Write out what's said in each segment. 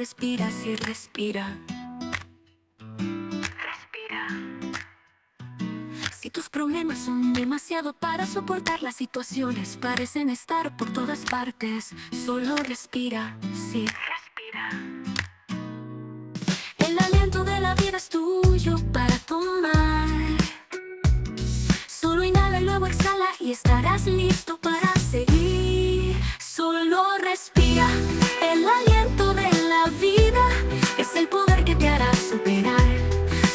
Respira, sí, respira. Respira. Si tus problemas son demasiado para soportar, las situaciones parecen estar por todas partes, solo respira, sí, respira. El aliento de la vida es tuyo para tomar. Solo inhala y luego exhala y estarás listo para seguir. Solo respira. El aliento de la vida es el poder que te hará superar.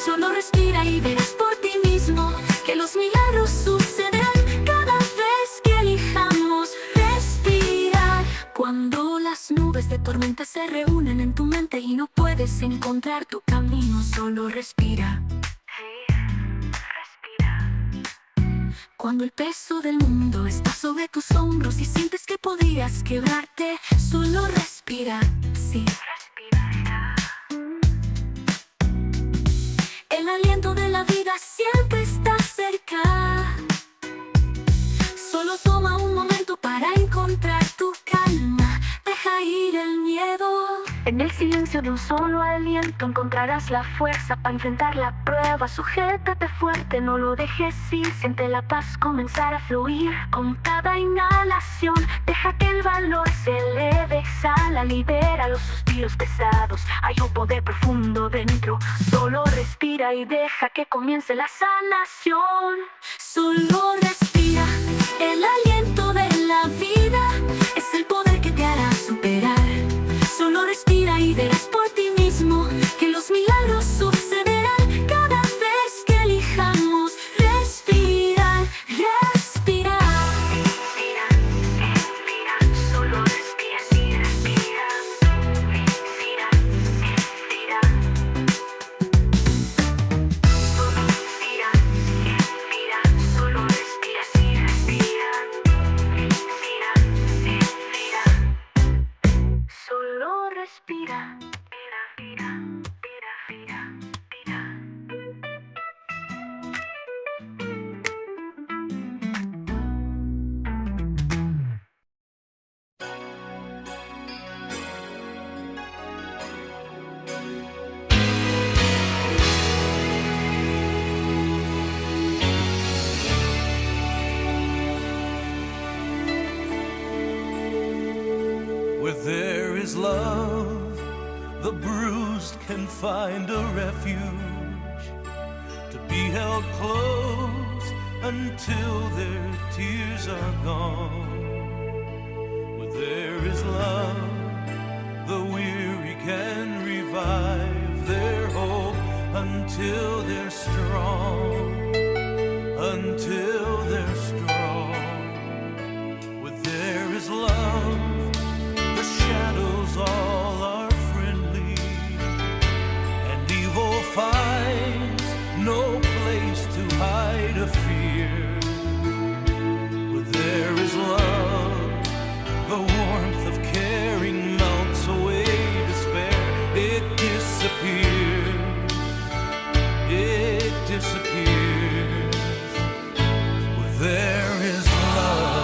Solo respira y verás por ti mismo que los milagros sucederán cada vez que elijamos respirar. Cuando las nubes de tormenta se reúnen en tu mente y no puedes encontrar tu camino, solo respira. Cuando el peso del mundo está sobre tus hombros y sientes que podrías quebrarte, solo respira, sí. Respira. El aliento de la vida siempre está cerca. Solo toma un momento para encontrar tu calma. Deja ir el miedo. En el silencio de un solo aliento encontrarás la fuerza para enfrentar la prueba. Sujétate fuerte, no lo dejes ir. Siente la paz comenzar a fluir. Con cada inhalación, deja que el valor se eleve. Exhala, libera los suspiros pesados. Hay un poder profundo dentro. Solo respira y deja que comience la sanación. Solo respira. El aliento de la vida es el poder que te hará superar. Solo respira y verás por ti mismo que los milagros sucederán cada vez que elijamos respirar, respirar. Respira, respira, solo respira, sí, respira. Respira, respira. Solo respira, respira, solo respira, sí, respira. Respira, respira. Solo respira. Respira, respira, respira. Where there is love, the bruised can find a refuge to be held close until their tears are gone. Where there is love, the weary can revive their hope until they're strong, until they're strong. Where there is love, the shadows all are friendly, and evil finds no place to hide a fear. Where there is love, the warmth of caring melts away despair. It disappears. It disappears. Where there is love.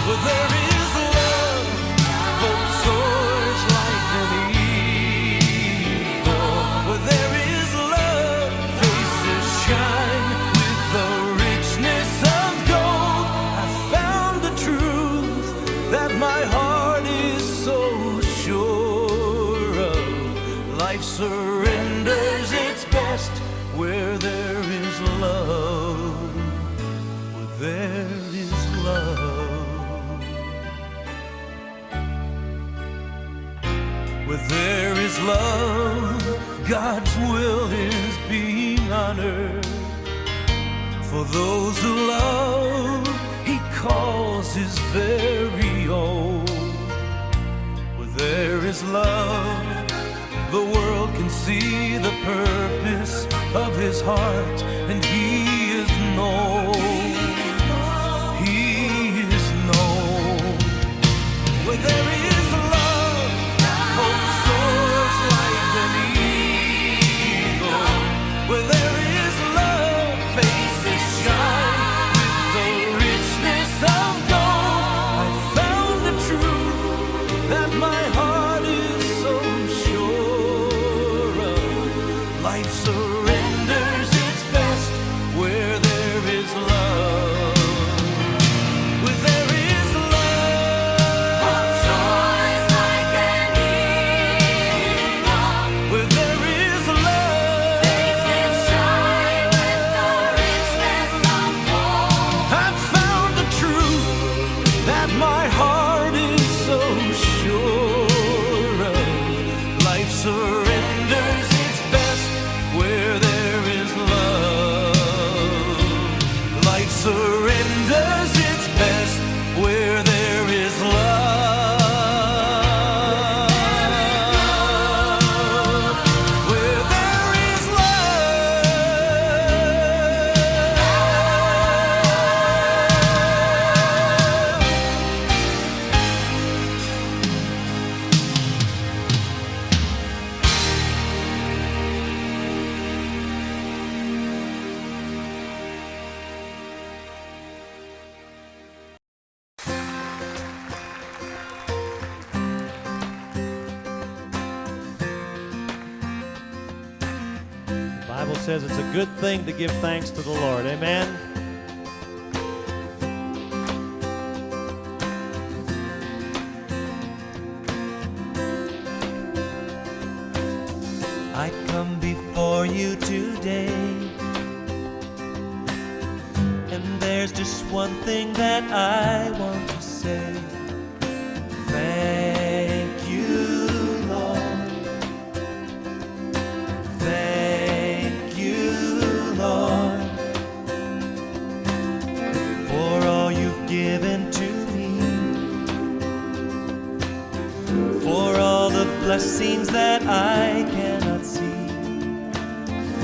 Where there is love, hope soars like an eagle. Where there is love, faces shine with the richness of gold. I found the truth that my heart is so sure of. Life surrenders its best where there is love. Where there is love. Where there is love, God's will is being honored. For those who love, He calls His very own. Where there is love, the world can see the purpose of His heart, and He is known. He is known. Where there is love, hope soars like an eagle. Where there is love, faces shine with the richness of gold. I found That my heart is so sure of. Life surrenders its best where there is love. Life surrenders its best where there is love. Where there is love. The Bible says it's a good thing to give thanks to the Lord. Amen. I come before you today, and there's just one thing that I want to say. Thank you, Lord. Thank you, Lord, for all you've given to me, for all the blessings that I cannot see.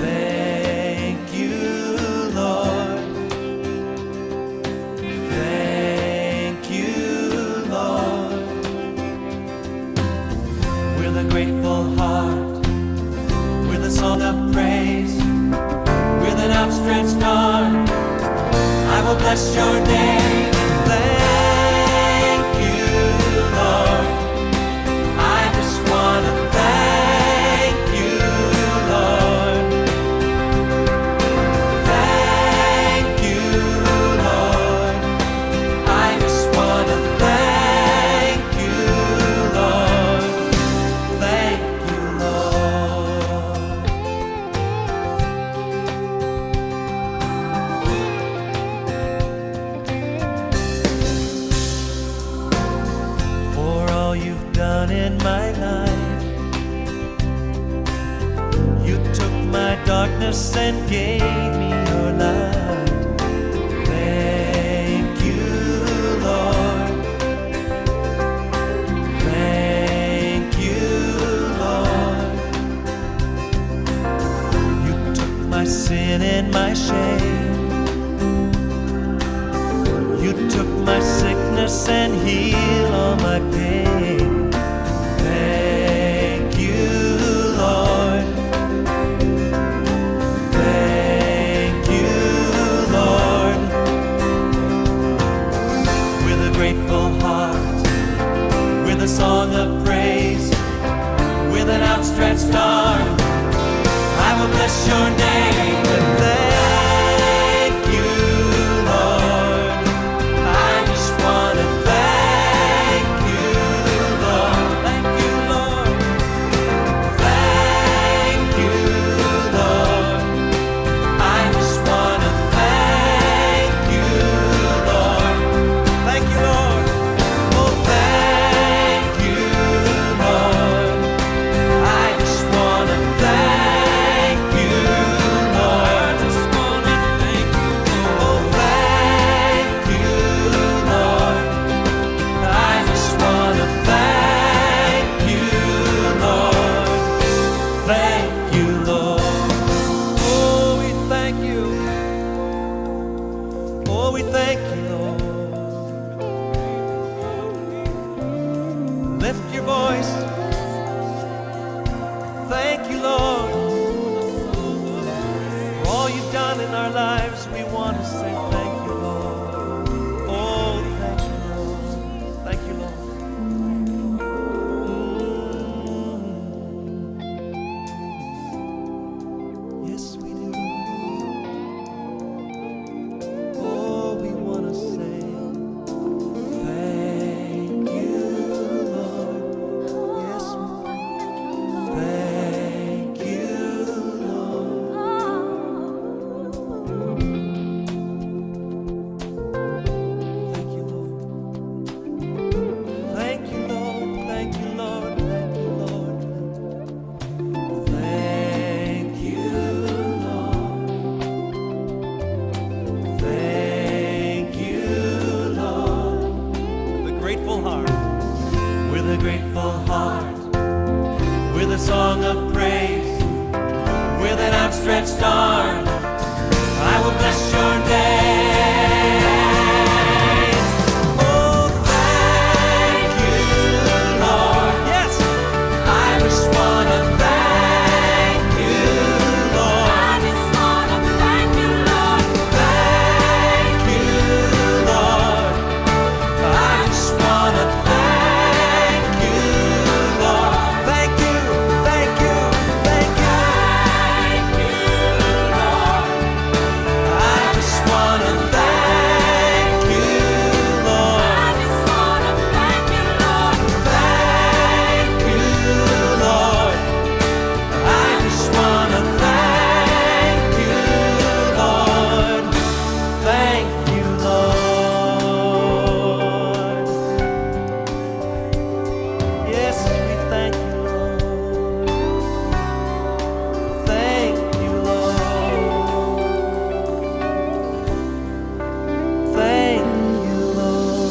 Thank you, Lord. Thank you, Lord. With a grateful heart, with a song of praise, with an outstretched arm, I will bless your name. Thank you, Lord. I just want to thank you, Lord. Thank you, Lord. I just want to thank you, Lord. Thank you, Lord. For all you've done in my life. You took my darkness and gave me your light. Thank you, Lord. Thank you, Lord. You took my sin and my shame. You took my sickness and healed all my pain. Thank you, Lord. Thank you, Lord. With a grateful heart, with a song of praise, with an outstretched arm, I will bless your name and thank you, Lord. I just want to thank you, Lord. Thank you, Lord. Thank you, Lord. I just want to thank you, Lord. Thank you, Lord. Oh, thank you, Lord. I just want to thank you, Lord. grateful heart. With a grateful heart, with a song of praise, with an outstretched arm, I will bless your name. Oh, thank you, Lord. Yes, I just wanna thank you, Lord. I just wanna thank you, Lord. Thank you, Lord. I just wanna thank you, Lord. Thank you, thank you, thank you. Thank you, Lord. I just wanna thank you, Lord. I just wanna thank you, Lord. Thank you, Lord. I just wanna thank you, Lord. Thank you, Lord. Yes, we thank you, Lord. Thank you, Lord. Thank you, Lord.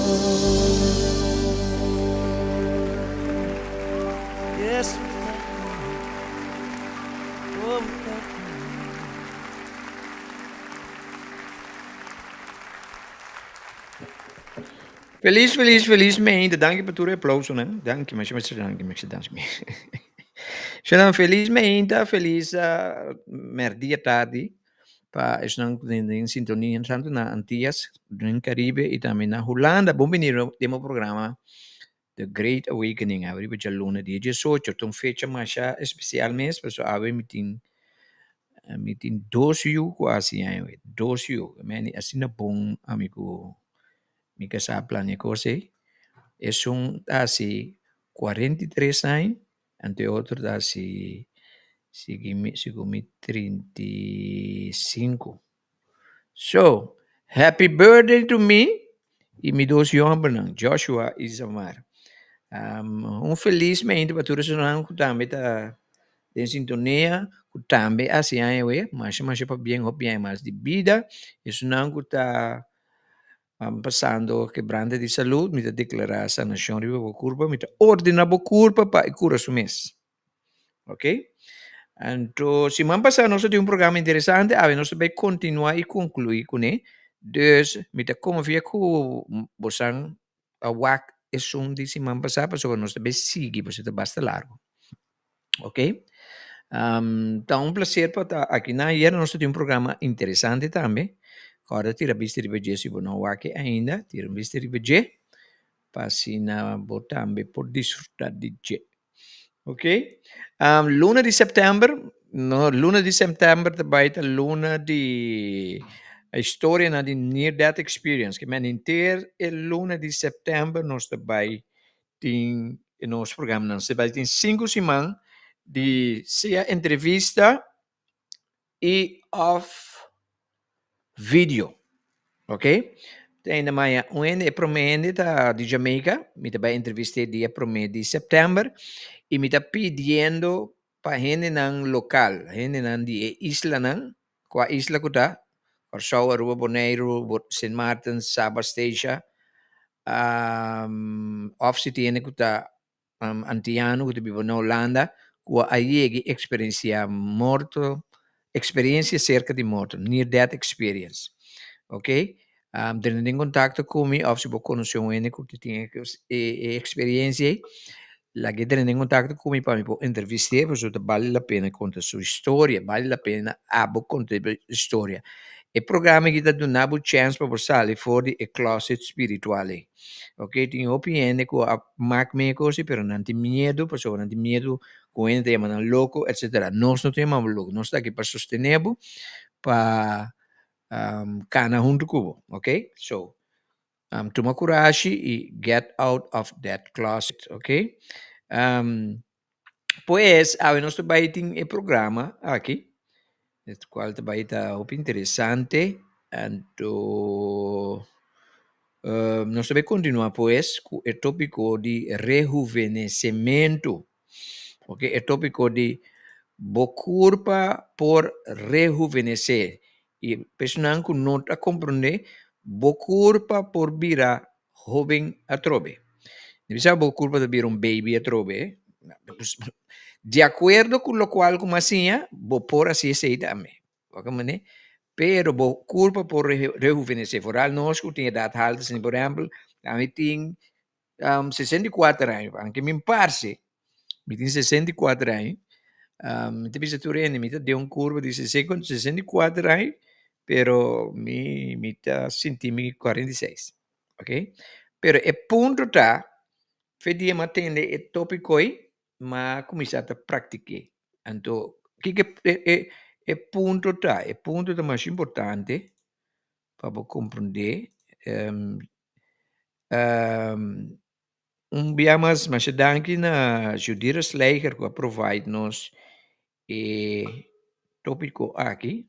Yes, we thank you. Oh, we thank you. Felis, felis, felis mainta. Danki pa tur aplauso, ne? Danki, masha masha danki, masha danki. Shalom, felis mainta, felis merdia tardi. Pa esnan den sintonia tantu na Antias, den Caribe i tambe na Hulanda. Bon bini den programa The Great Awakening. Awe riba djaluna dia 18, ta un fecha masha espesial mes, paso awe mi tin mi tin dos yu ku hasi aña, dos yu. Meni asina bon ami ku mi kasá a plania kos ei. Esun ta hasi 43 aña, anto e otro ta hasi sigui mi segun mi 35. So, happy birthday to me i mi dos yòmbernan, Joshua i Zamar. Un felis mainta pa tur esunnan ku tambe ta den sintonia, ku tambe hasi aña awe. Masha masha pabien, hopi aña mas di bida. Esunnan ku ta pasando kebrante di salud, mi ta deklará sanashon riba bo kurpa, mi ta ordená bo kurpa pa e kura su mes. Ok? Anto, siman pasá nos a tin un programa interesante, awe nos ta bai kontinuá i konkluí kuné. Dus, mi ta konfia ku bosan a wak esun di siman pasá pasobra nos ta bai sigui pasobra ta basta largu. Ok? Ta un placer pa ta aki nan. Ayer nos ta tin un programa interesante tambe. Kòrda tira bista riba dje si bo no wak e ainda. Tira un bista riba dje pa asina bo tambe por disfruta di dje. Ok? Luna di sèptèmber, no, luna di sèptèmber ta bai ta luna di historianan di near death experience. Ke men henter e luna di sèptèmber nos ta bai tin nos programanan. Nos ta bai tin sinku siman di sea entrevista i òf video. Ok? Te ainda maya un hende, e promé hende ta di Jamaica, mi ta bai entrevist'é dia promé di sèptèmber i mi ta pidiendo pa hendenan lokal, hendenan di e islanan, kua isla ku ta, Kòrsou, Aruba, Boneiru, Sint Maarten, Saba, Statia, òf si tin hende ku ta antiano ku ta biba na Hulanda ku a yega i eksperensiá morto, eksperensia serka di morto, near death experience, ok. Drenta den kontakto ku mi òf si bo konosé un hende ku ta tin e eksperensia ei, laga e drenta den kontakto ku mi pa mi por entrevist'é pasobra ta bale la pena konta su historia, bale la pena abo konta e historia. E programa aki ta duna bo chèns pa bo sali for di e closet spiritual ei. Ok, tin hopi hende ku a mak mee kos ei, pero nan tin miedu, pasobra nan tin miedu ku hende ta yama nan loko, etsetera. Nos no ta yama bo loko, nos ta aki pa sostené bo, pa kana huntu ku bo, ok. So, tuma kurashi i get out of that closet, ok. Pues, awe nos ta bai tin e programa aki, kual ta bai ta hopi interesante, anto nos ta bai kontinuá pues ku e tópiko di rehuvenesementu, ok, e tópiko di bo kurpa por rehuvenesé, i personanan ku no ta komprondé, bo kurpa por bira hóben atrobe. Mi bisa bo kurpa ta bira un baby atrobe. Di akuerdo ku lokual ku mi a siña, bo por hasi esei tambe. Wak manera? Pero bo kurpa por rehuvenesé. Foral nos ku tin edat haltu, asina por ehèmpel, ami tin 64 aña, anke mi parse, mi tin 64 aña, mi ta bisa tur hende mi ta den un kurpa di 64 aña, pero mi mi ta sinti mi 46, ok. Pero e punto ta, fe dia mi a tende e topiko ei, mi a kuminsá ta praktik'é. Anto, kiko e e e punto ta? E punto ta masha importante pa bo komprondé. Un bia mas masha danki na Judira Slijger ku a provide nos e topiko aki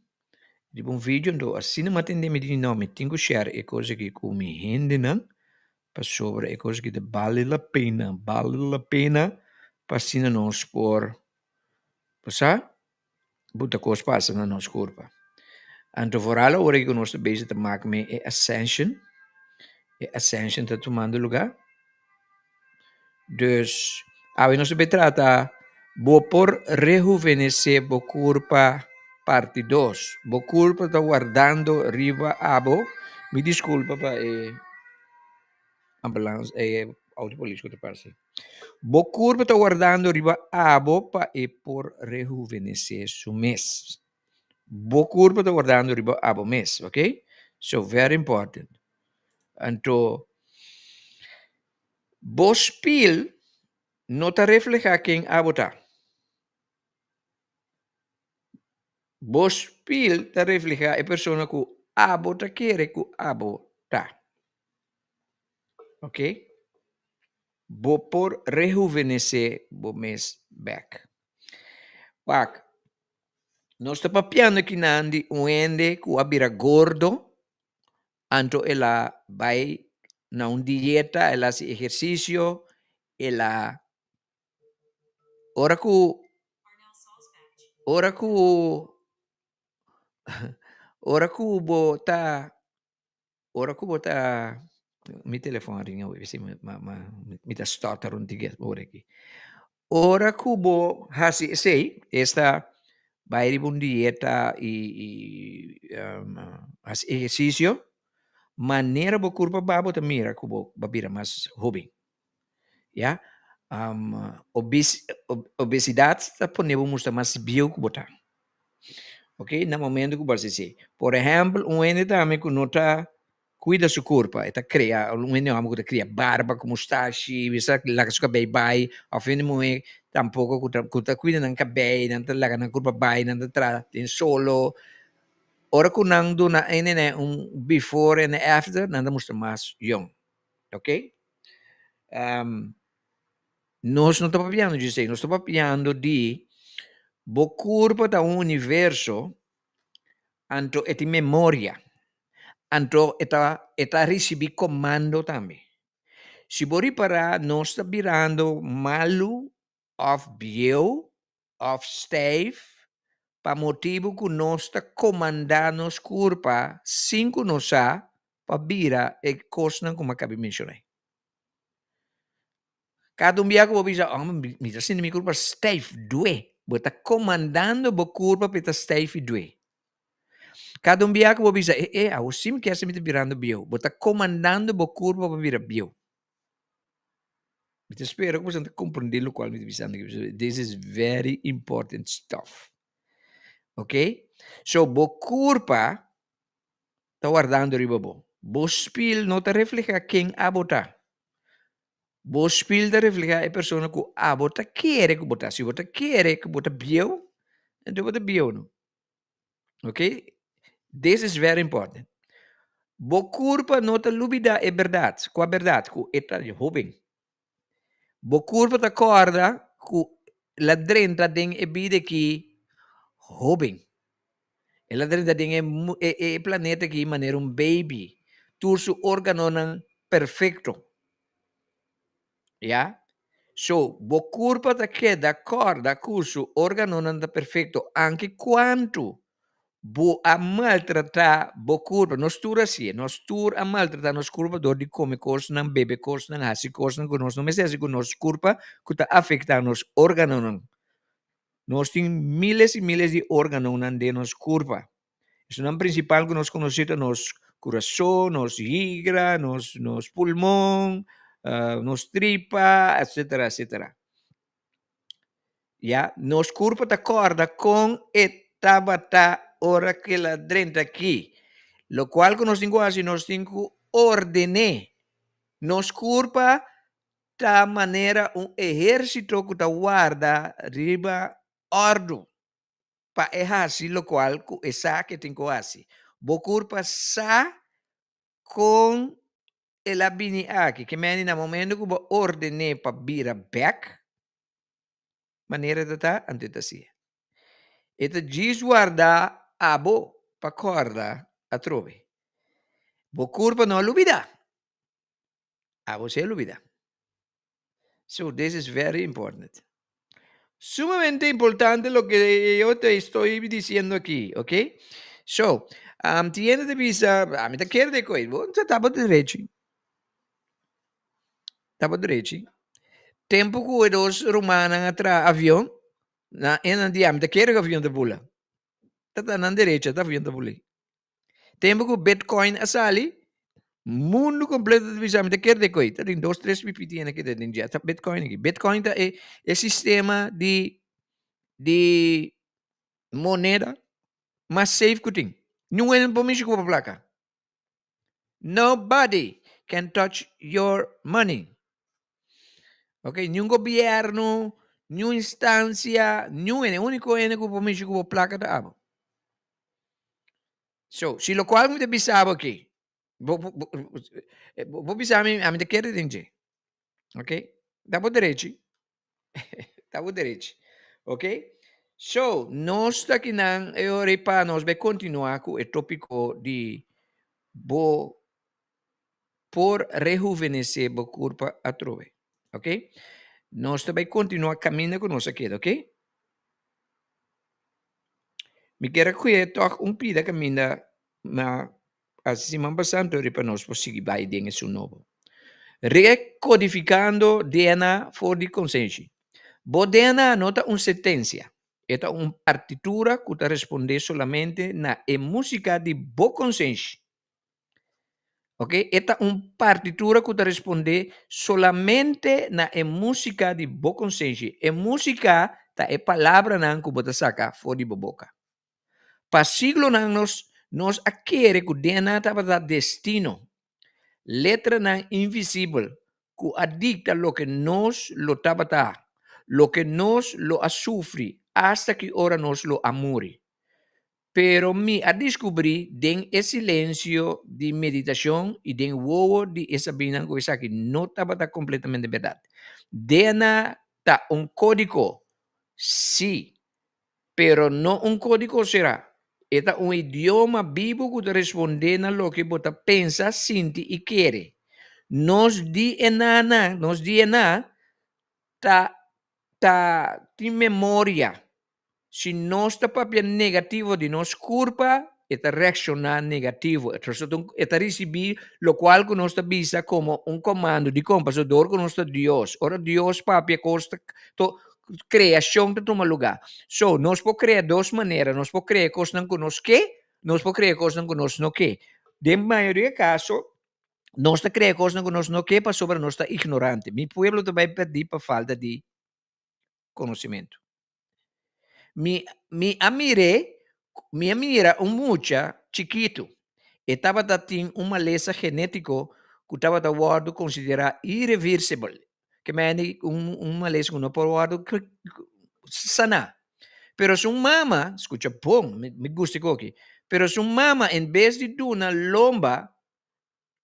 riba un video. Anto asina mi a tende mi di no mi tin ku share e kos aki ku mi hendenan pasobra e kos aki ta bale la pena, bale la pena pa asina nos por sa buta kos pasa na nos kurpa. Anto vooral ora ku nos ta bezig ta mak me e ascension, e ascension ta tumando lugar. Dus awe nos ta bay trata bo por rehuvenesé bo kurpa parti dos. Bo kurpa ta wardando riba abo. Mi diskulpa pa e ambulans e auto polis ku ta pasa. Bo kurpa ta wardando riba abo pa e por rehuvenesé su mes. Bo kurpa ta wardando riba abo mes, ok? So very important. Anto bo spiel no ta reflehá ken abo ta. Bo spiel ta reflehá e persona ku abo ta kere ku abo ta. Ok? Bo por rehuvenesé bo mes bèk. Wak, nos ta papiando kinan di un hende ku a bira gordo, anto el a bai na un dieta, el a hasi ehersisio, el a ora ku ora ku ora ku bo ta Ora ku bo ta mi telefon a ring awe p'esei mi ta stutter un tiki ora aki. Ora ku bo hasi esei, esta bai riba un dieta i hasi ehersisio, manera bo kurpa ba bo ta mira ku bo a bira mas hoben. Ya, obesidat ta pone bo mustra mas bieu ku bo ta. Ok, na momento ku bo hasi esei. Por ehèmpel, un hende tambe ku no ta kuida su kurpa, e ta krea, un hende hòmber ku ta kria barba ku mustashi, bisa laga su kabei bai, òf hende muhé tampoko ku ta ku ta kuida nan kabei, nan ta laga nan kurpa bai, nan ta traha den solo. Ora ku nan duna hende un before en after, nan ta mustra mas yòn. Ok. Nos no ta papiando di esei, nos ta papiando di bo kurpa ta un universo, anto e tin memoria, anto e ta e ta risibí komando tambe. Si bo ripará nos ta birando malu òf bieu òf stijf pa motibu ku nos ta komandá nos kurpa sin ku nos sa pa bira e kosnan ku mi a kabi menshoná. Kada un bia ku bo bisa, oh, mi ta sinti mi kurpa stijf, due. Bo ta komandando bo kurpa pa e ta stijf i due. Kada un bia ku bo bisa, e, e, awor si mi kier si mi ta birando bieu. Bo ta komandando bo kurpa pa bira bieu. Mi ta spera ku boso ta komprendé lokual mi ta bisando aki. This is very important stuff. Ok? So, bo kurpa ta wardando riba bo. Bo spil no ta reflehá ken abo ta. Bo spil ta reflehá e persona ku abo ta kere ku bo ta. Si bo ta kere ku bo ta bieu, enton bo ta bieu no. Ok? This is very important. Bo kurpa no ta lubidá e bèrdat. Kua bèrdat? Ku e ta hóben. Bo kurpa ta kòrda ku el a drenta den e bida aki hóben. El a drenta den e e planeta aki manera un baby. Tur su órganonan perfekto. Ya. So, bo kurpa ta keda kòrda ku su órganonan ta perfekto anke kuantu. Bo a maltratá bo kurpa. Nos tur a hasié. Nos tur a maltratá nos kurpa dor di kome kosnan, bebe kosnan, hasi kosnan ku nos no mester hasi ku nos kurpa ku ta afektá nos órganonan. Nos tin miles i miles di órganonan den nos kurpa. Esunnan prinsipal ku nos konosé ta nos kurason, nos higra, nos nos pulmon, nos tripa, etsetera, etsetera. Ya, nos kurpa ta kòrda kon e tabata ora ku el a drenta aki. Lokual ku nos tin ku hasi, nos tin ku orden'é. Nos kurpa ta manera un ehérsito ku ta warda riba òrdu pa e hasi lokual ku e sa ku e tin ku hasi. Bo kurpa sa Kon el a bini aki? Ke meni na momento ku bo ordené pa bira bèk, manera e ta ta, anto e ta si'e. E ta djis warda abo pa kòrda atrobe. Bo kurpa no a lubidá. Abo si a lubidá. So this is very important. Sumamente importante loke yo te estoy diciendo aki, ok? So, um, tiende te bisa, a mi ta kere de koe, bo ta taba derechi. Taba derechi. Tempo ku e dos rumannan a traha avion, na enan di a mi ta kere ku avion ta bula. Ta ta nan derecho, ta avion ta bula. Tempu ku Bitcoin a sali, mundu kompleto ta bisa mi ta kere de koi. Ta tin dos, tres pipiti hende keda den dje. Ta Bitcoin aki. Bitcoin ta e e sistema di di moneda mas safe ku tin. Niun hende no por mishi ku bo plaka. Nobody can touch your money. Ok, niun gobierno, niun instancia, niun hende. Úniko hende ku por mishi ku bo plaka ta abo. So, si lokual mi ta bisa bo aki, bo bo bo bo bisa mi, ami ta kere den dje. Ok, ta bo derechi. Ta bo derechi. Ok, so nos ta kinan e ora ei pa nos bai kontinuá ku e tópiko di bo por rehuvenesé bo kurpa atrobe. Ok, nos ta bai kontinuá kaminda ku nos a keda, ok. Mi kier a kuye tòg un pida kaminda ma hasi siman pasá anto riba nos por sigui bai den esun nobo. Rekodifikando DNA for di konsenshi. Bo DNA no ta un sentensia, e ta un partitura ku ta respondé solamente na e músika di bo konsenshi. Ok, e ta un partitura ku ta respondé solamente na e músika di bo konsenshi. E músika ta e palabranan ku bo ta saka for di bo boka. Pa siglonan nos nos a kere ku DNA tabata destino, letranan invisibel ku a dikta loke nos lo tabata, loke nos lo a sufri asta ki ora nos lo a muri. Pero mi a descubrí den e silencio di meditacion y den wowo di e sabinan cu esaki no tabata completamente berdad. DNA ta un codigo, sí, pero no un codigo cerá. E ta un idioma bibu cu ta respondé na loke bo ta pensa, sinti y kere. Nos DNA-nan, nos DNA ta ta tin memoria. Si nos ta papia negativo di nos kurpa, e ta reakshoná negativo. E ta risibí lokual ku nos ta bisa komo un komando. Dikon? Pasobra dor ku nos ta Dios. Ora Dios papia kos ta to kreashon ta tuma lugá. So, nos por krea dos manera. Nos por krea kosnan ku nos ke, nos por krea kosnan ku nos no ke. Den mayoria kaso, nos ta krea kosnan ku nos no ke pasobra nos ta ignorante. Mi pueblo ta bai pèrdí pa falta di konosimentu. Mi mi a mir'é, mi a mira un mucha chikitu. E tabata tin un malesa genétiko ku tabata wòrdu konsiderá irevirsibel, ke mende un un malesa ku no por wòrdu saná. Pero su mama, skucha bon, mi mi gusta e koki, pero su mama en bes di duna lomba,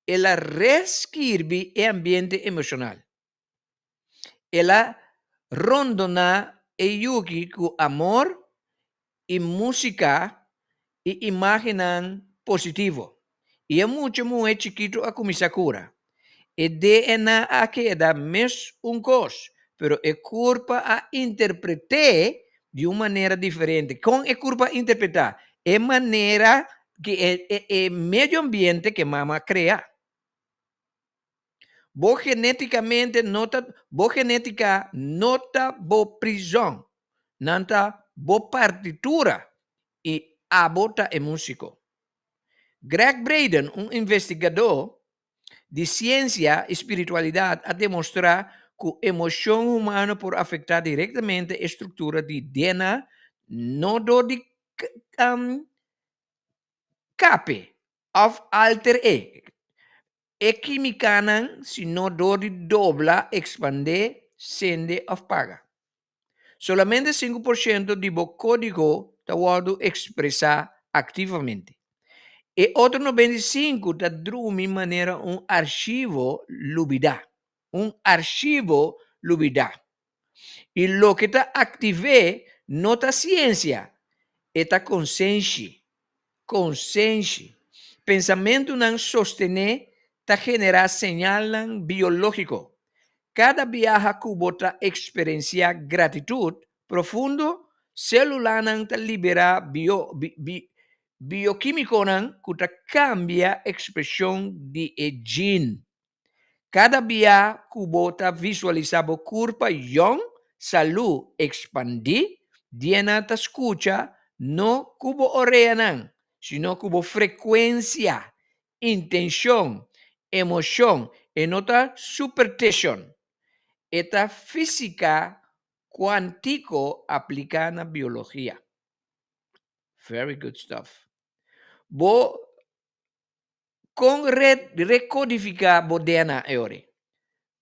el a reskirbi e ambiente emoshonal. El a rondoná e yuki ku amor i músika i imágennan positivo. I e mucha muhé chikitu a kuminsá kura. E DNA a keda mes un kos, pero e kurpa a interpret'é di un manera diferente. Kon e kurpa a interpretá? E manera ku e medio ambiente ku mama a krea. Bo genétikamente no ta, bo genétika no ta bo prizòn. Nan ta bo partitura i abo ta e músiko. Gregg Braden, un investigadó di siensia i spiritualidat, a demostrá ku emoshon humano por afektá direktamente e struktura di DNA, no dor di kape òf alter'é e kímikanan, sino dor di dobla, ekspandé, sende òf paga. Solamente 5% di bo kódigo ta wòrdu ekspresá aktivamente. E otro 95 ta drumi manera un archivo lubidá. Un archivo lubidá. I loke ta aktiv'é no ta siensia, e ta konsenshi. Konsenshi. Pensamentunan sostené ta generá señalnan biológiko. Kada biaha ku bo ta eksperensiá gratitut profundo, sélulanan ta liberá biokímikonan ku ta kambia ekspreshon di e gene. Kada bia ku bo ta visualisá bo kurpa yòn, salú, ekspandí, DNA ta skucha no ku bo oreanan, sino ku bo frekuensia Intenshon, emoshon, e no ta supertishon. E ta físika kuantiko apliká na biologia. Very good stuff. Bo kon rekodifiká bo DNA e ora ei?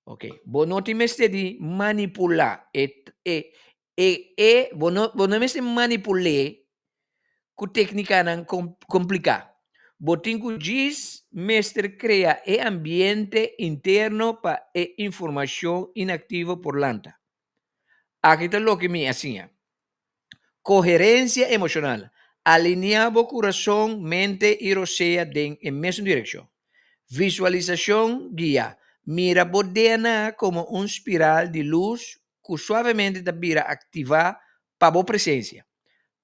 Ok, bo no tin mester di manipulá e e e e bo no bo no mester manipul'é ku téknikanan kompliká. Bo tin ku djis mester krea e ambiente interno pa e informashon inaktivo por lanta. Aki ta loke mi a siña. Koherensia emoshonal, Alineá bo kurason, mente i rosea den e mesun direkshon. Visualisashon guiá, Mira bo DNA komo un spiral di lus ku suavemente ta bira aktivá pa bo presensia.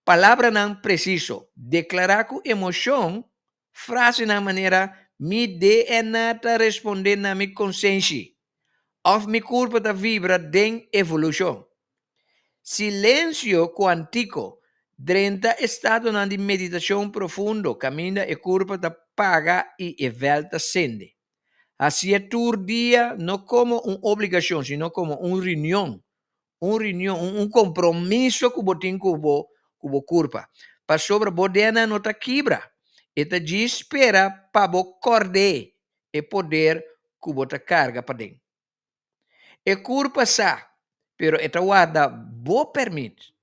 Palabranan presiso, Deklará ku emoshon frasenan manera Mi DNA ta respondé na mi konsenshi òf Mi kurpa ta vibra den evolushon. Silensio kuantiko, Drenta estadonan di meditashon profundo kaminda e kurpa ta paga i e vèlt ta sende. Hasié tur dia no komo un obligashon sino komo un reunion, un reunion, un kompromiso ku bo tin ku bo ku bo kurpa. Pasobra bo DNA no ta kibra, e ta djis spera pa bo kòrd'é e poder ku bo ta karga paden. E kurpa sa, pero e ta warda bo pèrmit,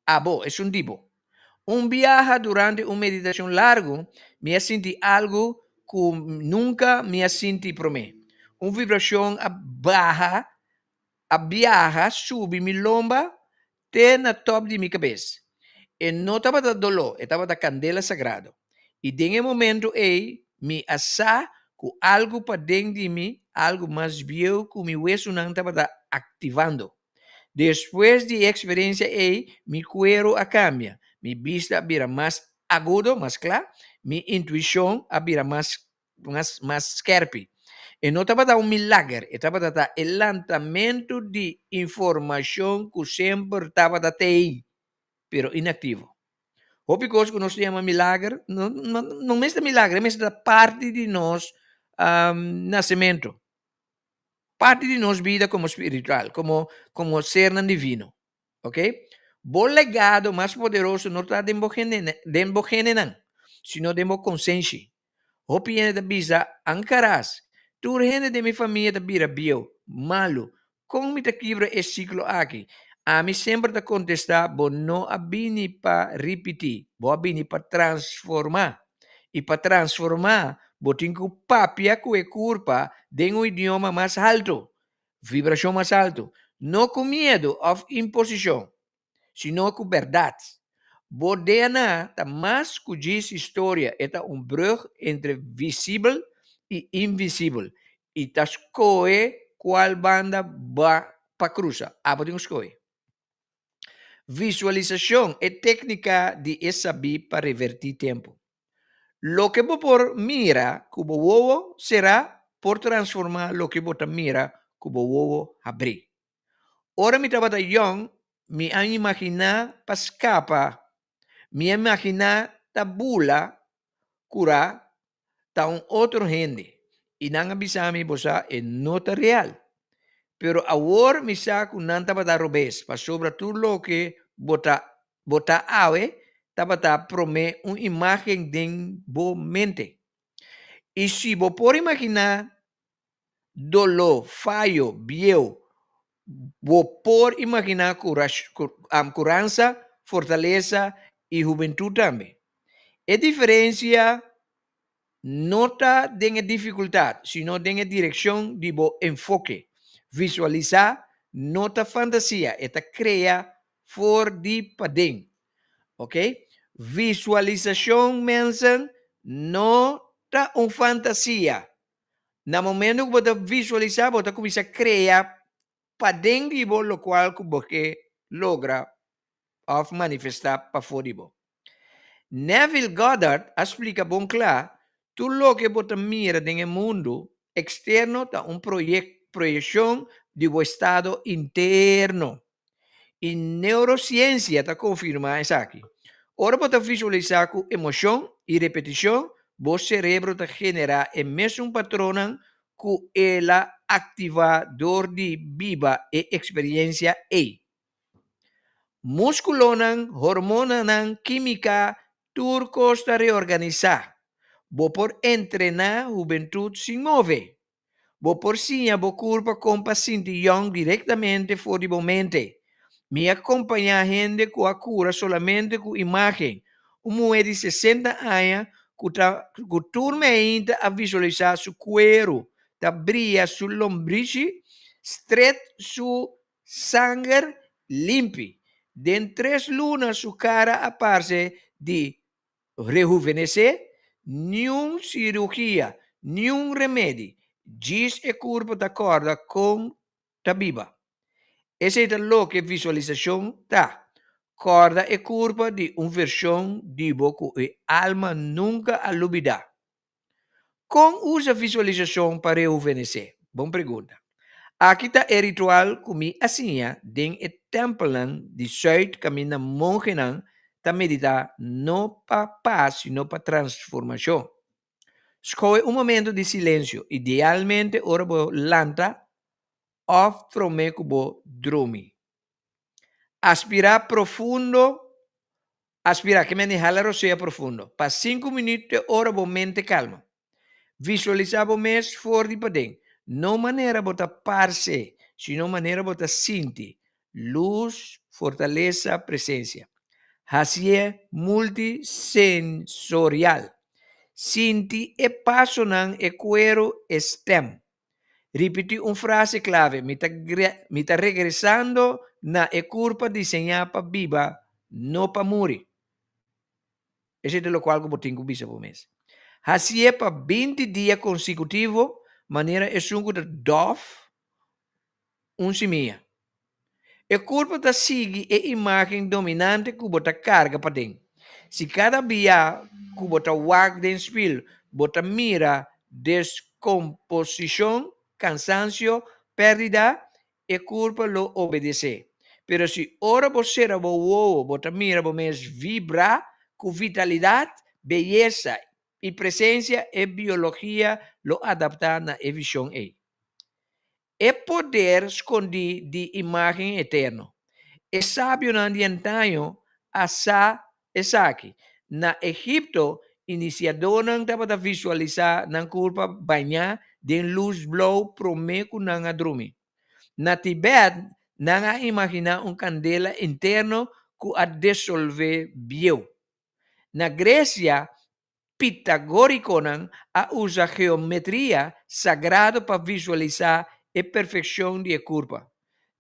abo, esun di bo. Un biaha durante un meditashon largu, mi a sinti algu ku nunka mi a sinti promé. Un vibrashon a baha, a biaha subi mi lomba te na tòp di mi kabes. E no tabata doló, e tabata kandela sagrado. I den e momentu ei mi a sa ku algu paden di mi, algu mas bieu ku mi wesunan tabata aktivando. Despues di e eksperensia ei, mi kueru a kambia, mi bista a bira mas agudo, mas kla, mi intuishon a bira mas mas mas skerpi. E no tabata un milager, e tabata ta e lantamentu di informashon ku semper tabata t'ei, pero inaktivo. Hopi kos ku nos ta yama milager, no no no mester milager, e mester ta parti di nos nasementu, parti di nos bida komo spiritual, komo komo sernan divino. Ok? Bo legado mas poderoso no ta den bo gene den bo genenan, sino den bo konsenshi. Hopi hende ta bisa, Ancaras, tur hende den mi famia ta bira bieu, malu. Kon mi ta kibra e siklo aki? Ami semper ta kontestá, Bo no a bini pa ripití, bo a bini pa transformá. I pa transformá, bo tin ku papia ku e kurpa den un idioma mas haltu, vibrashon mas haltu, no ku miedu òf imposishon, sino ku bèrdat. Bo DNA ta mas ku djis historia, e ta un brùg entre visibel i invisibel, i ta skohe kual banda ba pa krusa. Abo tin ku skohe. Visualisashon, e téknika di e sabí pa revertí tempu. Loke bo por mira ku bo wowo será por transformá loke bo ta mira ku bo wowo habrí. Ora mi tabata yòn, mi a imaginá pa skapa. Mi a imaginá ta bula kurá ta un otro hende i nan a bisa mi, Bo sa, e no ta real. Pero awor mi sa ku nan tabata robes, pasobra tur loke bo ta bo ta awe tabata promé un imágen den bo mente. I si bo por imaginá doló, fayo, bieu, bo por imaginá kuransa, fortalesa i hubentut tambe. E diferensia no ta den e difikultat, sino den e direkshon di bo enfoke. Visualisá no ta fantasia, e ta krea for di paden. Ok? Visualisashon, mensen, no ta un fantasia. Na momento ku bo ta visualisá, bo ta kuminsá krea paden di bo lokual ku bo ke logra òf manifestá pafó di bo. Neville Goddard a splika bon kla, Tur loke bo ta mira den e mundu eksterno ta un proyekshon di bo estado interno. I neurosiensia ta konfirmá esaki. Ora bo ta visualisá ku emoshon i repetishon, bo serebro ta generá e mesun patronnan ku el a aktivá dor di biba e eksperiensia ei. Múskulonan, hormonanan, kímika, tur kos ta reorganisá. Bo por entrená hubentut sin move. Bo por siña bo kurpa kon pa sinti yòn direktamente for di bo mente. Mi a kompañá hende ku a kura solamente ku imágen. Un muhé di sesenta aña ku ta ku tur meinta a visualisá su kueru ta bria su lombrishi stret su sanger limpi. Den tres luna su kara a parse di rehuvenesé, niun sirugia, niun remedi, djis e kurpo ta kòrda kon ta biba. Esei ta loke visualisashon ta, kòrda e kurpa di un vershon di bo ku e alma nunka a lubidá. Kon usa visualisashon pa rehuvenesé? Bon pregunta. Aki ta e ritual ku mi a siña den e tèmpelnan di sùit kaminda mongenan ta meditá no pa pas sino pa transformashon. Skohe un momentu di silensio, idealmente ora bo lanta òf promé ku bo drumi. Aspirá profundo Aspirá, ke mende hala rosea profundo, pa sinku minüt te ora bo mente kalma. Visualisá bo mes for di paden, no manera bo ta parse, sino manera bo ta sinti, lus, fortalesa, presensia. Hasié multisensorial. Sinti e pasonan, e kueru, e stèm. Ripití un frase klave, Mi ta mi ta regresando na e kurpa diseñá pa biba, no pa muri. Esei ta lokual ku bo tin ku bisa bo mes. Hasié pa 20 dia konsekutivo manera esun ku ta dòf un simia. E kurpa ta sigui e imágen dominante ku bo ta karga paden. Si kada bia ku bo ta wak den spil bo ta mira deskomposishon, kansansio, pèrdida, e kurpa lo obedesé. Pero si ora bo sera bo wowo bo ta mira bo mes vibrá ku vitalidat, beyesa i presensia, e biologia lo adaptá na e vishon ei. E poder skondí di imágen eterno. E sabionan di antaño a sa esaki. Na Egipto, inisiadónan tabata visualisá nan kurpa bañá den lus blou promé ku nan a drumi. Na Tibet, nan a imaginá un kandela interno ku a desolvé bieu. Na Gresia, Pitagórikonan a usa geometria sagrado pa visualisá e perfekshon di e kurpa.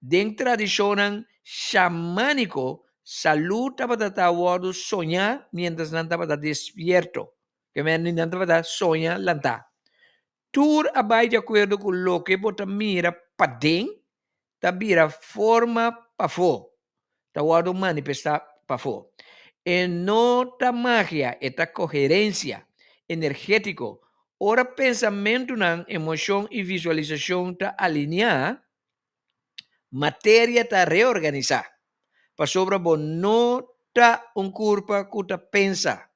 Den tradishonnan shamániko, salú tabata ta wòrdu soñá miéntras nan tabata despierto, ke men nan tabata soña lantá. Tur a bai di akuerdo ku loke bo ta mira paden ta bira forma pafó. ta wòrdu manifestá pafó. E no ta magia, e ta koherensia energétiko. Ora pensamentunan, emoshon i visualisashon ta alineá, materia ta reorganisá. Pasobra bo no ta un kurpa ku ta pensa,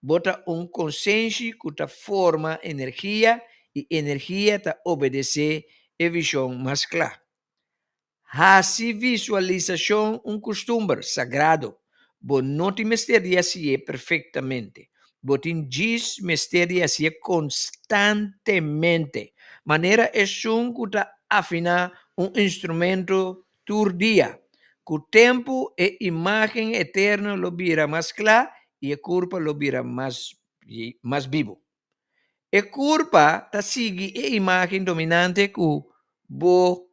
bo ta un konsenshi ku ta forma energia i energia ta obedesé e vishon mas kla. Hasi visualisashon un kustumber sagrado. Bo no tin mester di hasié perfektamente. Bo tin djis mester di hasié konstantemente, manera esun ku ta afiná un instrumento tur dia. Ku tempu e imágen eterno lo bira mas kla i e kurpa lo bira mas mas bibu. E kurpa ta sigui e imágen dominante ku bo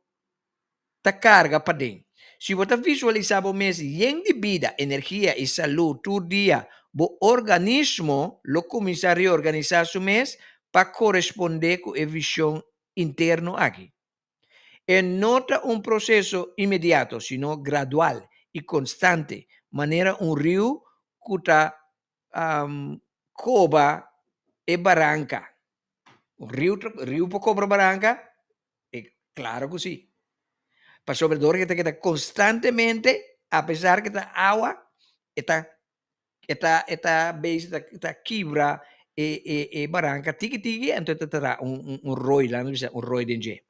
ta karga paden. Si bo ta visualisá bo mes yen di bida, energia i salú tur dia, bo organismo lo kuminsá reorganisá su mes pa korespondé ku e vishon interno aki. E no ta un proseso inmediato, sino gradual i konstante, manera un riu ku ta koba e baranka. Un riu, riu por kobra baranka? E klaro ku si. Pasobra dor ku e ta keda konstantemente, apesar ku e ta awa, e ta e ta e ta bezig ta ta kibra e e e baranka tiki tiki anto e ta traha un un roi laga nos bisa un roi den dje.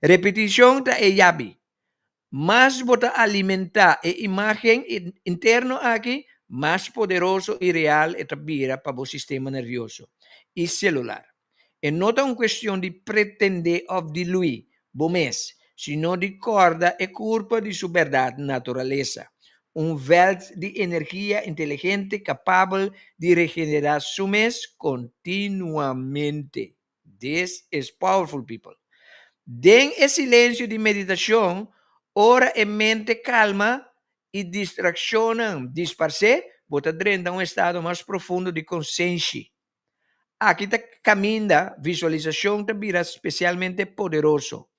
Repetishon ta e yabi. Mas bo ta alimentá e imágen interno aki, mas poderoso i real e ta bira pa bo sistema nervioso i selular. E no ta un kuestion di pretendé òf diluí bo mes, sino di kòrda e kurpa di su bèrdat naturalesa, un vèlt di energia inteligente kapabel di regenerá su mes kontinuamente. This is powerful people. Den e silensio di meditashon, ora e mente kalma i distrakshonnan disparsé, bo ta drenta un estado mas profundo di konsenshi. Aki ta kaminda visualisashon ta bira spesialmente poderoso.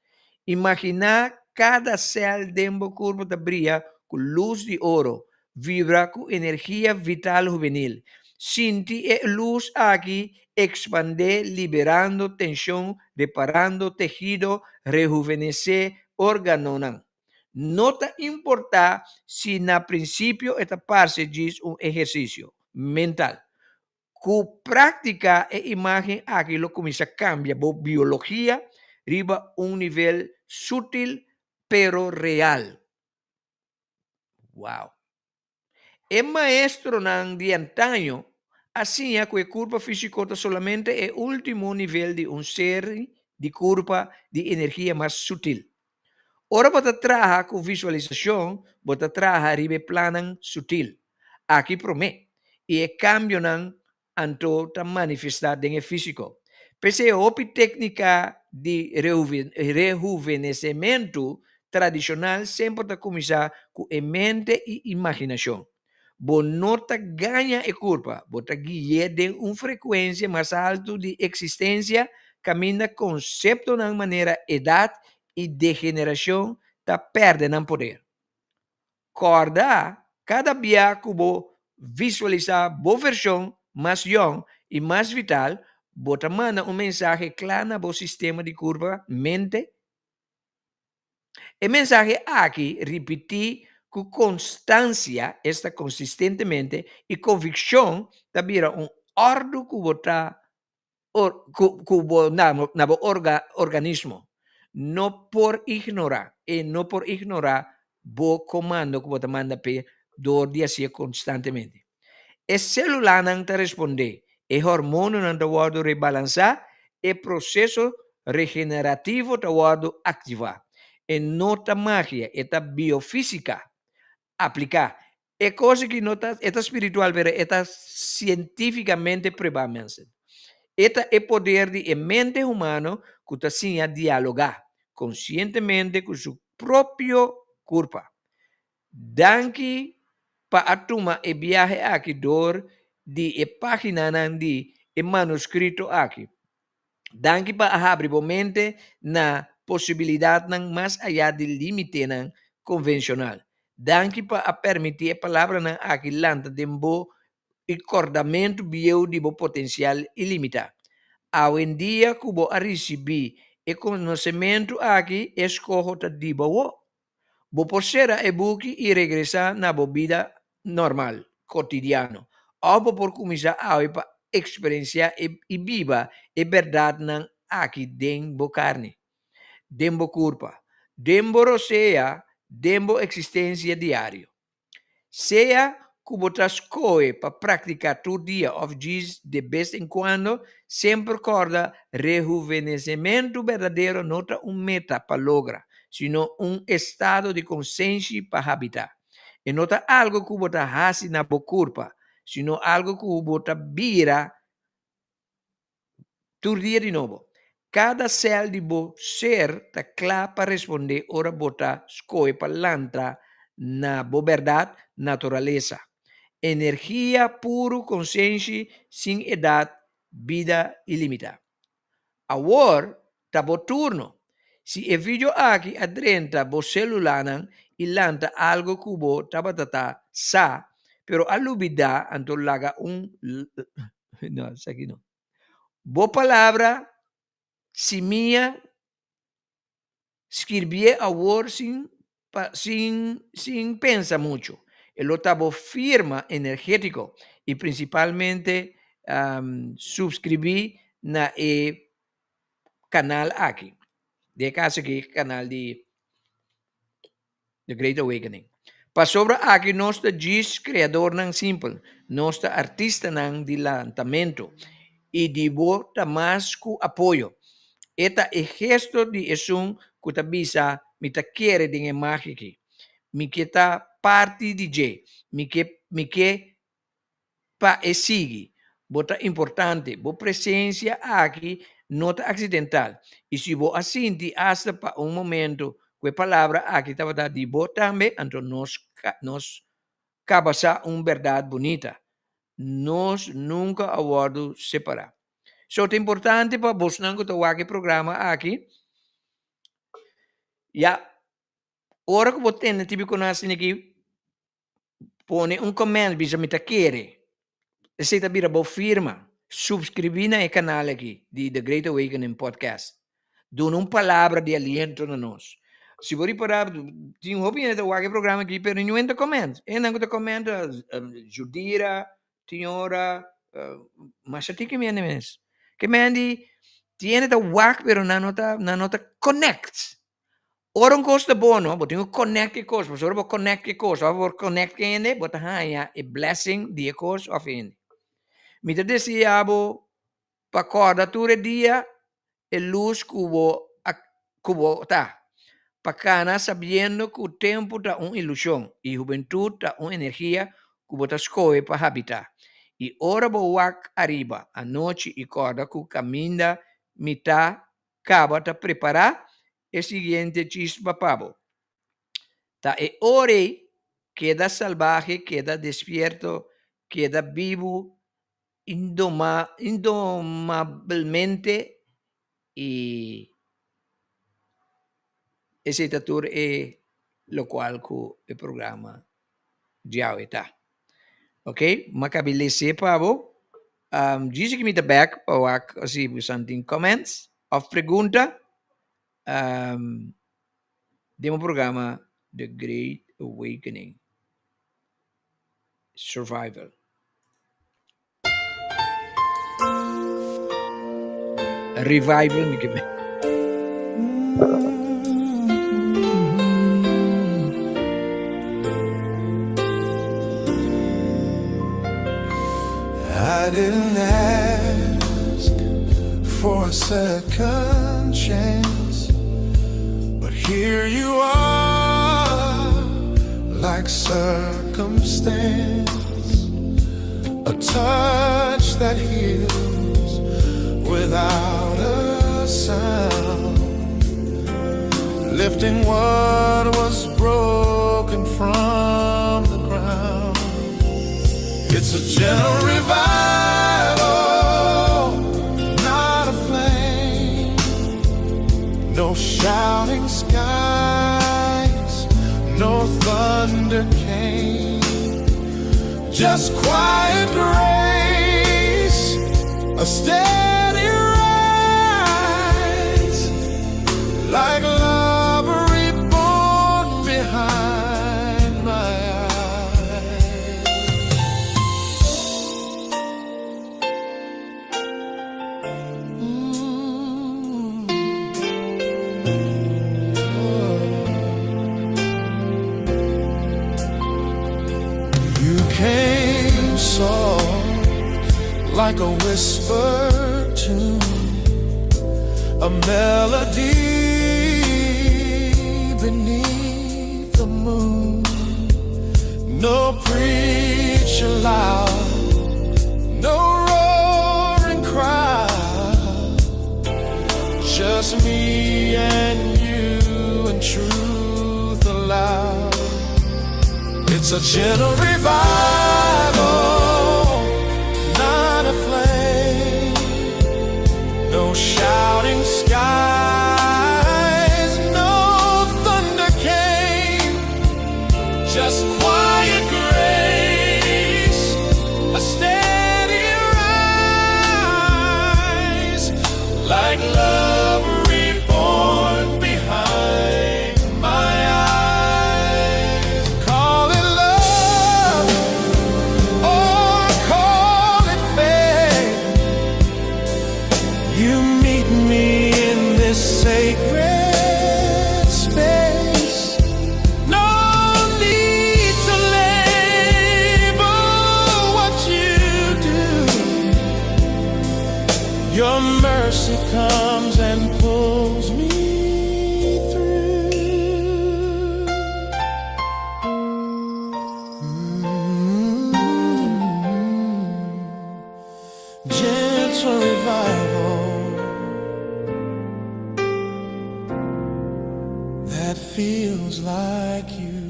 Imaginá kada sèl den bo kurpo ta bria ku lus di oro, vibra ku energia vital hubenil. Sinti e lus aki ekspandé liberando tenshon, reparando tehido, rehuvenesé órganonan. No ta importá si na prinsipio e ta parse djis un ehersisio mental. Ku práktika e imágen aki lo kuminsá kambia bo biologia riba un nivel sutil pero real. Wow! E maestronan di antaño a siña ku e kurpa físiko ta solamente e último nivel di un seri di kurpa di energia mas sutil. Ora bo ta traha ku visualisashon, bo ta traha riba e plannan sutil aki promé, i e kambionan anto ta manifestá den e físiko. P'esei hopi téknika di rehuvenesementu tradishonal semper ta kuminsá ku e mente i imaginashon. Bo no ta gaña e kurpa, bo ta gui'é den un frekuensia mas altu di eksistensia kaminda konseptonan manera edat i degenerashon ta pèrdè nan poder. Kòrda, kada bia ku bo visualisá bo vershon mas yòn i mas vital, bo ta manda un mensahe kla na bo sistema di kurpa, mente. E mensahe aki ripití ku konstansia, esta konsistentemente, i konvikshon ta bira un òrdu ku bo ta ku bo na bo organismo no por ignorá. E no por ignorá bo komando ku bo ta manda p'e dor di hasié konstantemente. E sélulanan ta respondé, e hormononan ta wòrdu rebalansá, e proseso regenerativo ta wòrdu aktivá. E no ta magia, e ta biofísika apliká. E kos aki no ta, e ta spiritual, pero e ta sientífikamente pruebá, mensen. E ta e poder di e mente humano ku ta siña dialogá konsientemente ku su propio kurpa. Danki pa a tuma e biahe aki dor di e paginanan di e manuskrito aki. Danki pa a habri bo mente na posibilidatnan mas ayá di límitenan konvenshonal. Danki pa a permití e palabranan aki lanta den bo i kòrdamentu bieu di bo potensial ilimitá. Awendia ku bo a risibí e konosementu aki, e skoho ta di bo awor. Bo por sera e buki i regresá na bo bida normal, kotidiano, òf bo por kuminsá awe pa eksperensiá i biba e bèrdatnan aki den bo karni, den bo kurpa, den bo rosea, den bo eksistensia diario. Sea ku bo ta skohe pa praktiká tur dia òf djis de bes en kuando, semper kòrda, rehuvenesementu berdadero no ta un meta pa logra, sino un estado di konsenshi pa habitá. E no ta algu ku bo ta hasi na bo kurpa, sino algu ku bo ta bira Tur dia di nobo. Kada sèl di bo ser ta kla pa respondé ora bo ta skohe pa lanta na bo bèrdat, naturalesa. Energia puru, konsenshi sin edat, bida ilimitá. Awor ta bo turno. Si e video aki a drenta bo selularnan i lanta algu ku bo tabata ta sa, pero a lubidá, anto laga un No, esaki no. Bo palabra simia skirbié awor sin pa sin sin pensa mucho. E lo ta bo firma energétiko i prinsipalmente um, subskribí na e kanal aki. Den e kaso aki kanal di The Great Awakening. Pasobra aki nos ta djis kreadornan simpel, nos ta artistanan di lantamentu, i di bo ta mas ku apoyo. E ta e gesto di esun ku ta bisa, Mi ta kere den e magia aki. Mi ke ta parti di dje. Mi ke mi ke pa e sigui. Bo ta importante. Bo presencia aki no ta accidental. Y si bo a sinti hasta pa un momento cu e palabra aki tabata di bo tambe, anto nos nos caba sa un berdad bunita. Nos nunca a wordo separa. So ta importante pa bosnan cu ta wak e programa aki, ya ora cu bo tende tipi cu nan a sinti aki, Pone un comment bisa mi ta kere. Esei ta bira bo firma. Subscribi na e canal aki di The Great Awakening Podcast. Duna un palabra di aliento na nos. Si bo ripara tin hopi hende ta wak e programa aki pero ningun ta comment. Hendenan ku ta comment Judira, Tiora, masha tiki hende mes. Ke men di tin hende ta wak pero nan no ta nan no ta connect. Ora un kos ta bon no, bo tin ku connect e kos, pasobra ora bo connect e kos òf bo connect ku hende, bo ta haña e blessing di e kos òf e hende. Mi ta desea bo pa kòrda tur e dia e lus ku bo a ku bo ta, pa kana sabiendo ku tempu ta un ilushon i hubentut ta un energia ku bo ta skohe pa habitá. I ora bo wak ariba anochi i kòrda ku kaminda mi ta Kaba ta prepará e siguiente chispa pa bo. Ta e ora ei, keda salbahe, keda despierto, keda bibu indomabelmente i esei ta tur e lokual ku e programa djawe ta. Ok, m'a kabi les'é pa bo. Um, djis ki mi ta bek pa wak si bosan tin comments of pregunta um, den bo programa The Great Awakening Survival. Revival mi ke men. I didn't ask for a second chance But here you are like circumstance A touch that heals without a sound Lifting what was broken from the ground It's a gentle revival, not a flame No shouting skies, no. nor thunder came. Just quiet grace, a steady rise, like love reborn behind my eyes. You came soft like a whisper tune, a melody beneath the moon. No preacher loud, no roaring crowd, just me and you and truth aloud. It's a gentle revival, not a flame. No shouting skies, no thunder came. Just quiet grace, a steady rise, like love reborn behind my eyes. Call it love or call it faith. You meet me in this sacred space. No need to label what you do. Your mercy comes and pulls me through. Gentle revival that feels like you.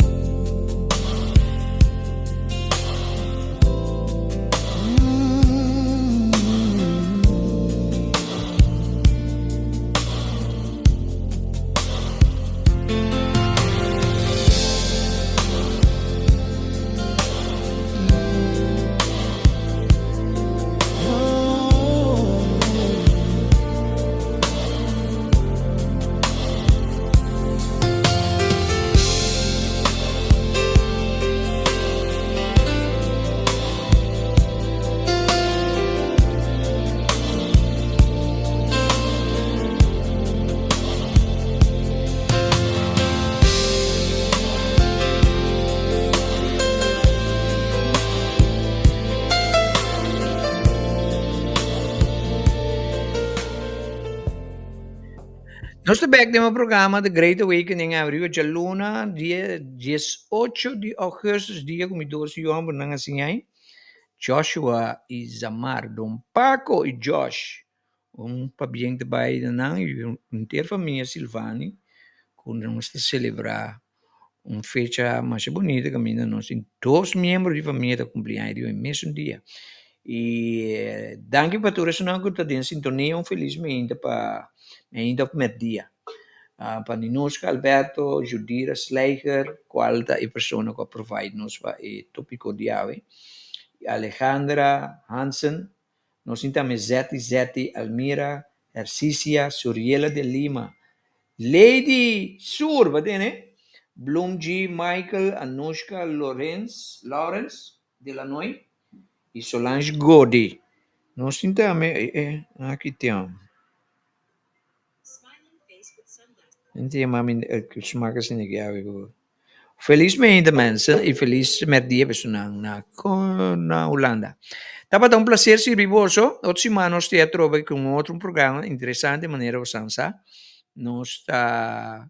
Oh. Nos ta bek den e programa The Great Awakening ariba djaluna dia 18 di augustus dia ku mi dos yu hombernan a siña ai, Joshua i Zamar, Don Paco i Josh. Un pabien ta bai na nan i henter famia Silvani ku nos ta selebrá un fecha masha bunita kaminda nos tin dos miembro di famia ta kumpli aña riba e mesun dia. I danki pa tur esunnan ku ta den sintonia. Un felis meinta pa meinta òf mèrdia. Pa Ninoska Alberto, Judira Slijger, kual ta e persona ku a provide nos pa e topiko di awe, Alejandra Hansen, nos tin tambe Zeti Zeti, Almira, Hercicia, Suriela de Lima, Lady Sur, ba tene? Bloem G. Michael, Anushka Lorenz, Lawrence de Lanoy i Solange Godi. Nos tin tambe, eh, eh, aki tin. Inti mami smaak asina ki awe ku. Felis meinta mensen i felis merdia personan na na Hulanda. Tabata un placer sirbi boso. Otro siman nos ta atrobe ku un otro programa interesante manera bosan sa. Nos ta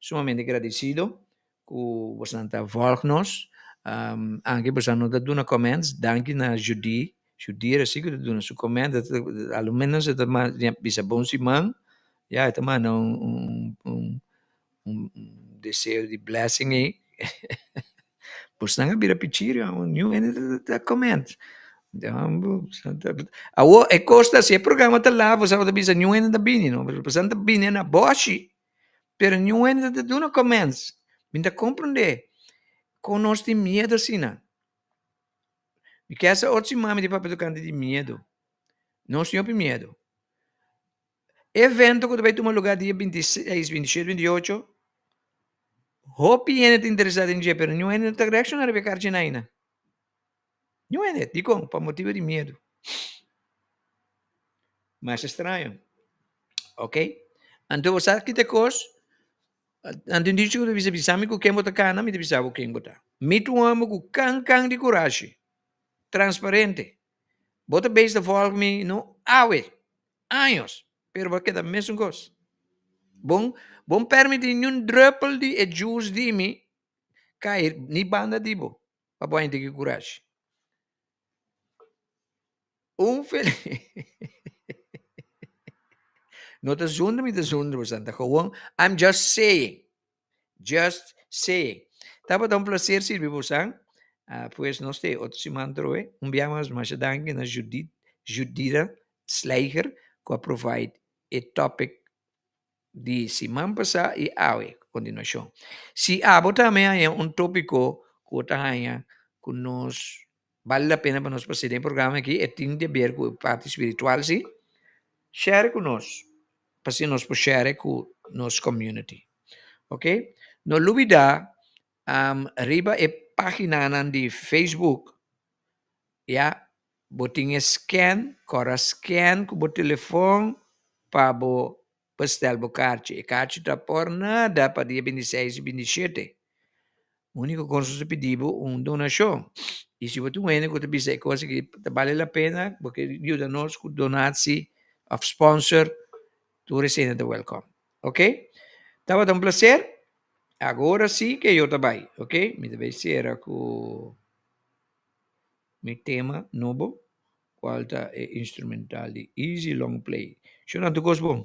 sumamente gradesido ku bosan ta volg nos. Anke bosan no ta duna comments, danki na Judy. Judy era si ku ta duna su comment. A lo menos e ta bisa bon siman. Ya e ta manda un un un un deseo di blessing ei. Bosnan a bira pichirio, niun hende ta comment. Awor e kos ta si e programa ta laat boso ta bisa niun hende ta bini no, boso ta bini na bòshi pero niun hende ta duna comments. Mi ta komprendé. Kon nos tin miedu asina? Mi kier sa otro siman mi ta papia tokante di miedu. Nos tin hopi miedu. Evento ku ta bai tuma lugá dia 26, 27, 28, hopi hende ta interesá den dje, pero niun hende no ta reakshoná riba e karchinan aina. Niun hende. Dikon? Pa motibu di miedu. Masha straño. Ok. Anto bo sa kita kos? Anto un dicho ku ta bisa, bisa mi ku ken bo ta kana, mi ta bisa bo ken bo ta. Mi ta un hòmber ku kan kan di kurashi, transparente. Bo ta bezig ta vòlg mi no awe, años, pero bo a keda mesun kos. Bon, bon permití niun drùpel di e juice di mi kai ni banda di bo, pa bo haña tiki kurashi. Un felis No ta zundra mi ta zundra bo santa gewoon I'm just saying just saying Tabata un placer sirbi bosan pues nos te otro siman troe un bia mas masha danki na Judith Judira Slijger ku a provide e topic di siman pasá i awe kontinuashon. Si abo tambe haña un tópiko ku bo ta haña ku nos bale la pena pa nos pas'é den e programa aki, e tin di aber ku e parti spiritual si, share ku nos pa asina nos por share ku nos community. Ok, no lubida riba e paginanan di Facebook ya bo tin e scan, kòrda scan ku bo telefòn pa bo bestel bo karchi. E karchi ta por nada pa dia 26 i 27. Úniko kos nos ta pidi bo un donashon. I si bo ta un hende ku ta bisa e kos aki ta bale la pena, bo ke yuda nos ku donatsi òf sponsor, tur esei ta wèlkòm. Oke? Tabata un plaser. Agora si ke yo ta bai. Oke? Mi ta bai sera ku mi tema nobo, kual ta e instrumental di Easy Long Play. Shona tur kos bon.